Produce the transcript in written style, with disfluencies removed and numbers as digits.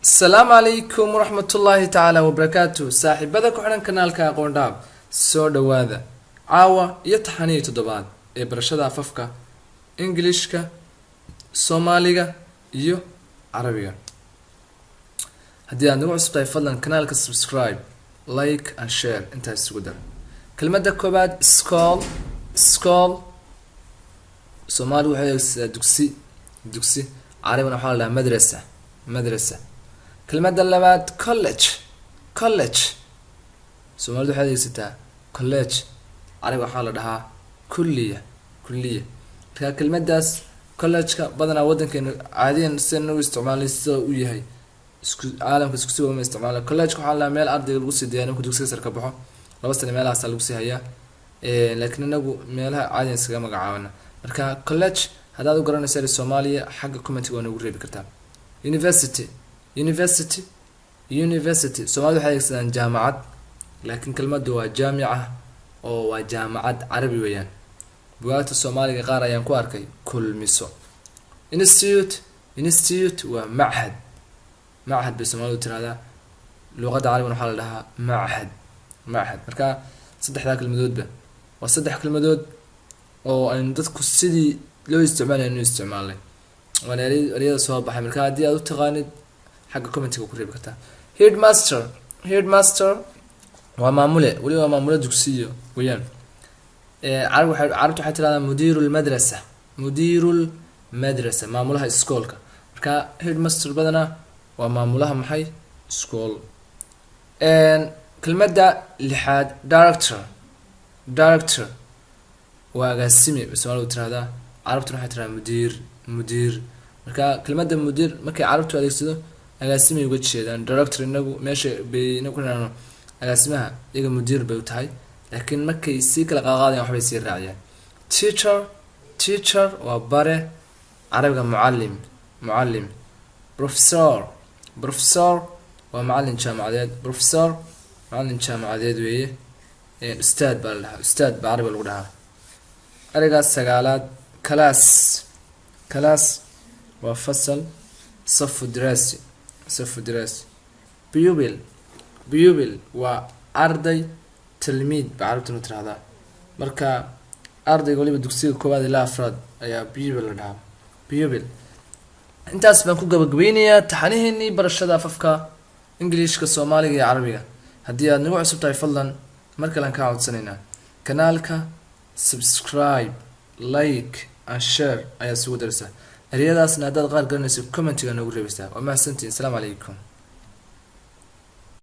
Asalaamu calaykum waraxmatullaahi tacaala wabarakaatu. Saaxiibada ku xidhan kanaalka Aqoon Dhaab, soo dhowaada. Caawa iyo taxanihii toddobaad ee barashada afafka Ingilishka, Soomaaliga iyo Carabiga. Haddii aad nagu cusub tahay, fadlan kanaalka subscribe, like and share intaas isugu dar. Kelmadda koobaad, school. School Soomaaligu waxay adeegsadaa dugsi, dugsi. Carabigana waxaa la dhahaa madrasa, madrasa. Kelmadda labaad, college. College Soomaalidu waxay adeegsataa college, carabiga waxaa la dhahaa kulliya, kulliya. Marka kelmaddaas college-ka badanaa waddankeena caadiyan sida nagu isticmaalay sida u yahay isku caalamka isku si wama isticmaala. College-ka waxaa la dhahaa meel ardayga lagu sii diyaariyo markuu dugsiga sare ka baxo, 2 sano meelahaasaa lagu sii hayaa, laakiin inagu meelaha caadiyan iskaga magacaabana. Marka college haddaad u garanaysa Soomaaliya, xagga commentiga waa nagu reebi kartaa. University. University, university Soomaalida waxay adeegsadaan jaamacad, laakiin kelmaddu waa jaamica oo waa jaamacad carabi weeyaan. Bugaagta Soomaaliga qaar ayaan ku arkay kulmiso. Institute. Institute waa machad, machad bay Soomaalidu tirahdaa, luqadda carabigana waxaa la dhahaa machad, machad. Marka saddexdaa kelmadoodba waa saddex kelmadood oo aynu dadku sidii loo isticmaalay aynu isticmaalnay, waana ereyada soo baxay. Marka haddii aad u taqaanid, xagga commentiga ku reebi kartaa. Headmaster. Headmaster waa maamule, weliba waa maamule dugsiyo weeyaan. Carab waxay, carabtu waxay tirahdaa mudiiru lmadrasa, mudiiru lmadrasa, maamulaha iskoolka. Marka headmaster badanaa waa maamulaha maxay? Iskool. Kelmadda lixaad, director. Director waa agaasime bay Soomaalidu tirahdaa, carabtuna waxay tirahdaa mudiir, mudiir. Marka kelmadda mudiir markay carabtu adeegsado, agaasimay uga jeedaan. Director inagu meesha bay inagu ku nidhaahno agaasimaha, iyaga mudiir bay u tahay, laakiin markay sii kala qaaqaadayan waxbay sii raaciyaan. Teacher. Teacher waa bare, carabiga mucallim, mucallim. Professor. Professor waa macalin jaamacadeed. Professor macalin jaamacadeed weeye, ustaad baa la dhahaa, ustaad baa carabiga lagu dhahaa. Ereygaas sagaalaad, class. Class waa fasal, safu diraasi, safu diraasi. Pupil. Pupil waa arday, tilmiid baa carabtuna tirahdaa. Marka ardayga waliba dugsiga koowaad ilaa afraad ayaa pupil la dhahaa, pupil. Intaas baan ku gabagabeynayaa taxaniheenii barashada afafka Ingiliishka, Soomaaliga iyo Carabiga. Haddii aad nagu cusub tahay, fadlan mar kalean kaa codsanaynaa, kanaalka subscribe, like and share ayaa isugu daraysaa. Ereyadaasna haddaad qaar garanayso, commentiga noogu reebaysaa. Waa mahadsantihin. Asalaamu calaykum.